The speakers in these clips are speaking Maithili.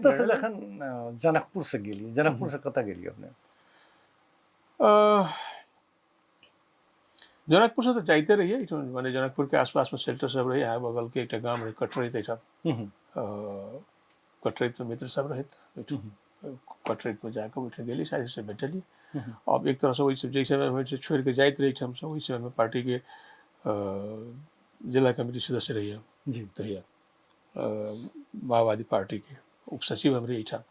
एतऽसँ जखन जनकपुरसँ गेलियै, जनकपुरसँ कतऽ गेलियै अपने? जनकपुरसँ तऽ जाइते रहियै एहिठाम, मने जनकपुरके आसपासमे सेल्टर सब रहै। अहाँ बगलके एकटा गाम रहै कटरैत, एहिठाम कटरैतमे मित्र सब रहैत ओहिठाम। कटरैतमे जाकऽ ओहिठाम गेली, साथी सब भेटलियै। आब एक तरहसँ ओहि जाहि समयमे छोड़िकऽ जाइत रहै हमसब, ओहि समयमे पार्टीके जिला कमिटी सदस्य रहियै जी तहिया, माओवादी पार्टीके उपसचिव हम रही एहिठाम।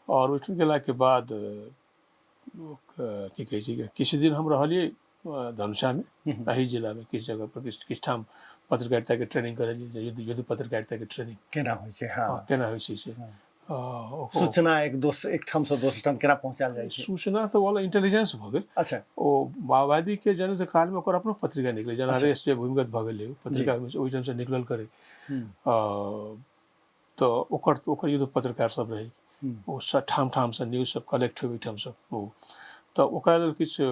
आओर ओहिठाम गेलाके बाद की कहै छै, किछु दिन हम रहलियै धनुषामे, एहि जिलामे किछु जगह पर, किछु किछु ठाम पत्रकारिताके ट्रेनिंग करेलियै, युद्ध युद्ध पत्रकारिताके ट्रेनिंग केना होइ छै। हँ, केना होइ छै से। सूचना एक दोसर एक ठामसँ दोसर ठाम केना पहुँचायल जाइ छै। सूचना तऽ वाला इंटेलिजेंस भऽ गेल। ओ माओवादीके जनयुद्ध कालमे ओकर अपनो पत्रिका निकलै, जनादेश जे भूमिगत भऽ गेलै, पत्रिका ओहिठामसँ निकलल करै। तऽ ओकर ओकर युद्ध पत्रकार सब रहै, ओ ठाम ठामसँ न्यूज सब कलेक्ट होइ ओहिठामसँ। ओ तऽ ओकरा लेल किछु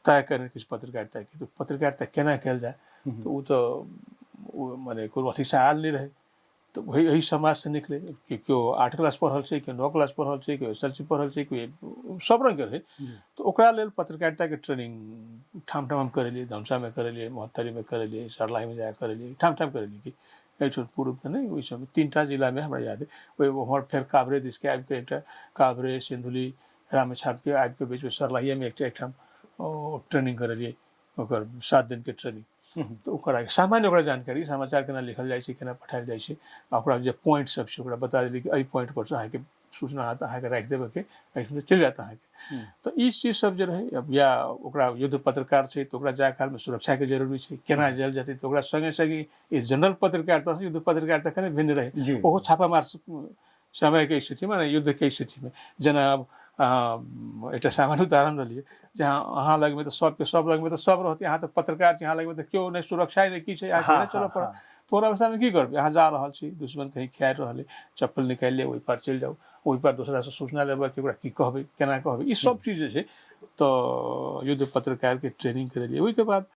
तय करै किछु पत्रकारिताके, तऽ पत्रकारिता केना कयल जाय, तऽ ओ तऽ ओ मने कोनो अथीसँ आयल नहि रहै। तऽ वही एहि समाजसँ निकलै कि केओ 8 क्लास पढ़ल छै, केओ 9 क्लास पढ़ल छै, केओ एस एल सी पढ़ल छै, केओ सब रङ्गके रहै। तऽ ओकरा लेल पत्रकारिताके ट्रेनिंग ठाम ठाम हम करेलियै। धनुषामे करेलियै, महोत्तरीमे करेलियै, सर्लाहीमे जाकऽ करेलियै, ठाम ठाम करेलियै कि एहिठाम पूर्व तऽ नहि, ओहि समय 3टा जिलामे हमरा याद अइ। ओहि ओम्हर फेर काभ्रे दिसके आबिकऽ एकटा काभ्रे, सिन्धुली, रामेछापके आबिकऽ बीचमे सर्लाहिएमे एकटा एकठाम ओ ट्रेनिंग करेलियै, ओकर 7 दिनके ट्रेनिंग। तऽ ओकर सामान्य ओकरा जानकारी, समाचार केना लिखल जाइ छै, केना पठायल जाइ छै, आ ओकरा जे पॉइंट सब छै ओकरा बता देलियै कि एहि पॉइंट पर से अहाँके सूचना अहाँके राखि देबऽके, एहिठाम चलि जायत अहाँके। तऽ ई चीज सब जे रहै, या ओकरा युद्ध पत्रकार छै तऽ ओकरा जाय कालमे सुरक्षाके जरूरी छै, केना जायल जेतै, तऽ ओकरा सङ्गे सङ्गे ई जनरल पत्रकारिता युद्ध पत्रकारिता कने भिन्न रहै। ओहो छापामार समयके स्थितिमे, युद्धके स्थितिमे, जेना आब एकटा सामान्य उदाहरण रहलियै जे अहाँ लगमे तऽ सबके सब लगमे तऽ सब रहतै, अहाँ तऽ पत्रकार छी, अहाँ लगमे तऽ केओ नहि, सुरक्षा नहि, की छै, अहाँ चलऽ पड़त। तऽ ओहन अवस्थामे की करबै? अहाँ जा रहल छी, दुश्मन कहीं खेआरि रहल अइ, चप्पल निकालि लिअ, ओहि पार चलि जाउ, ओहि पार दोसरासँ सूचना लेबै कि ओकरा की कहबै, केना कहबै, ई सब चीज जे छै। तऽ युद्ध पत्रकारके ट्रेनिंग करेलियै। ओहिके बाद